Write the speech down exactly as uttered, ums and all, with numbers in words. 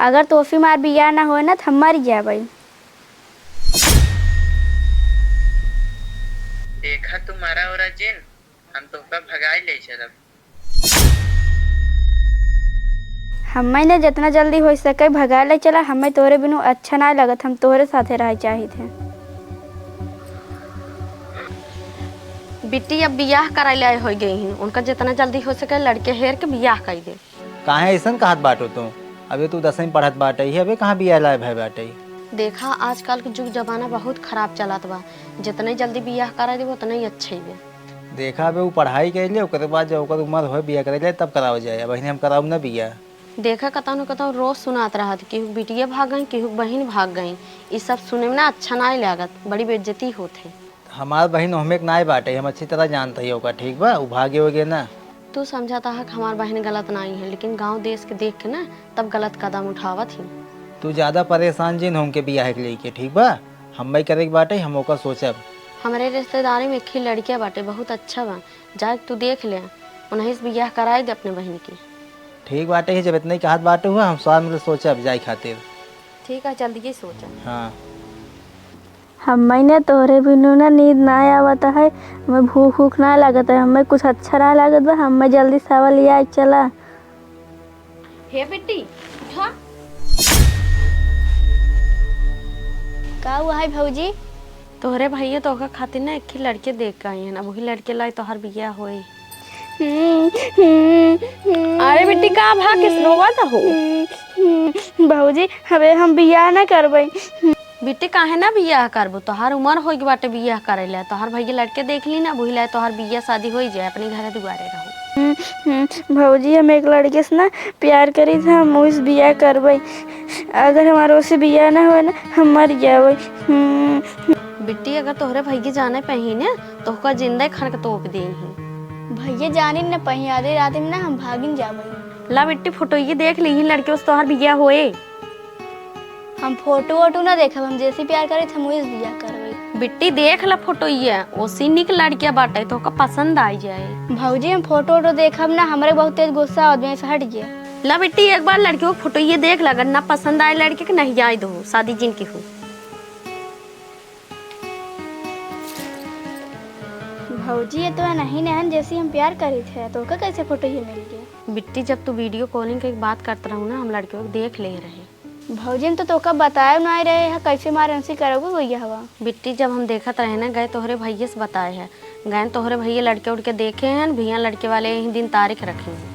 अगर तोहसे हमार बियाह ना होए ना, त हम मर जाबई। देखा, तू मारा ओरा जिन, हम तोहका भगाई ले चलब। हम्मे ने जितना जल्दी होइ सके भगाए ले चला, हम्मे तोहरे बिनु अच्छा नाय लगत, हम तोहरे साथे रहे चाहित है। बिट्टी अब बियाह कराए ले होइ गई हैं, उनका जितना जल्दी होइ सके लड़के हेर के बियाह कइ दे। काहे अइसन कहत बाटू तू? अबे तू दसवीं पढ़त बाटइ, अबे कहाँ बियाह लायक भए बाटइ? देखा, आजकल के जुग जमाना बहुत खराब चलत बा, जितने जल्दी बियाह कराए देबो उतने ही अच्छे बे। देखा, अबे उ पढ़ाई कइ ले, ओकरे बाद जब ओकर उमर होइ बियाह करे जाए तब करावा जाए, अबहिने हम कराउब ना बियाह। देखा, कतौ न कतौ रोज सुनात रहत, केहू बिटिया भाग गई, केहू बहिन भाग गई, ई सब सुने में ना अच्छा नाहीं लागत, बड़ी बेइज्जती होत है। हमार बहिन ओहमे के नाहीं बाटे, हम अच्छी तरह जानत हई ओका, ठीक बा? उ भागे ओगे ना। तू समझत हक हमार बहिन गलत नाहीं है, लेकिन गाँव देश के देख के ना तब गलत कदम उठावत ही। तू ज्यादा परेशान जिन हो उनके बियाह के लेके, ठीक बा? हम्मे करे के बाटे, हम ओकर सोचब। हमरे रिश्तेदारी में एक ही लड़किया बाटे, बहुत अच्छा बा, जाके तू देख ले, उन्हीं से बियाह कराई दे अपने बहिन के। ठीक बाटे ही, जब इतना ही कहत बाटे हुआ, हम स्वाद में सोचब जाए खातिर। ठीक है, जल्दी ही सोचब। हाँ। हम्मे ने तोहरे बिनु ना नींद ना आवत है, हम्मे भूख उख ना लागत है, हम्मे कुछ अच्छा ना लागत बा, हम्मे जल्दी सावा लिया चला। हे बेटी, उठा। का हुआ है भौजी? तोहरे भैया तोहका खातिर ना एक ही लड़के देख के आई हैं, अब वही लड़के लाए तोहर बियाह होए। अरे बेटी, का भा किस रोवत हो? भौजी, हवे हम बियाह ना करबै। बिट्टी, काहे ना बियाह करबू? तोहार उमर होइ गई बाटे बियाह करे ला। तोहार भैया लड़के देख ली ना, वही लाए तोहार बियाह शादी होइ जाए, अपने घरे दुआरे रहो। हम्म, हम्म, भौजी, हम एक लड़के से ना प्यार करी था, हम उस बियाह करबै। अगर हमारे उसे बियाह ना होए ना, हम मर जाबै। हम्म। बिट्टी, अगर तोहरे भैया जाने पही ना, तोहका जिंदा खन के तोप देही। भैया जानिन न पही, आधी रात में ना हम भागिन जाबै। ला बिट्टी, फोटो ये देख ली, लड़के उस तोहार बियाह होए। हम फोटो वोटो ना देखब, हम जैसे प्यार करे हम वही बियाह करबै। बिट्टी देख ला फोटो, ये ओसी निक लड़किया बाटे, तोहका पसंद आई जाए। भौजी, हम फोटो वोटो देखब ना, हमरे बहुत तेज गुस्सा आवत बा, से हट गया। ला बिट्टी, एक बार लड़कियों के फोटो ये देख ला, अगर ना पसंद आए लड़के के, नहीं जाए दो, शादी जिन की हो। भौजी, ये तो नहीं नहन जैसी हम प्यार करी थे, तोहका कैसे फोटो ये मिल गया? बिट्टी, जब तू वीडियो कॉलिंग के बात करत रहू ना, हम लड़कियों को देख ले रहे। भौजी, हम तो तोका बताए ना रहे हैं, कैसे मारे उनसे करोगे भैया हवा। बिट्टी, जब हम देखत रहे ना, गए तोहरे भैया से बताए हैं, गए तोहरे भैया लड़के उड़के देखे हैं, भैया लड़के वाले यही दिन तारीख रखे हैं।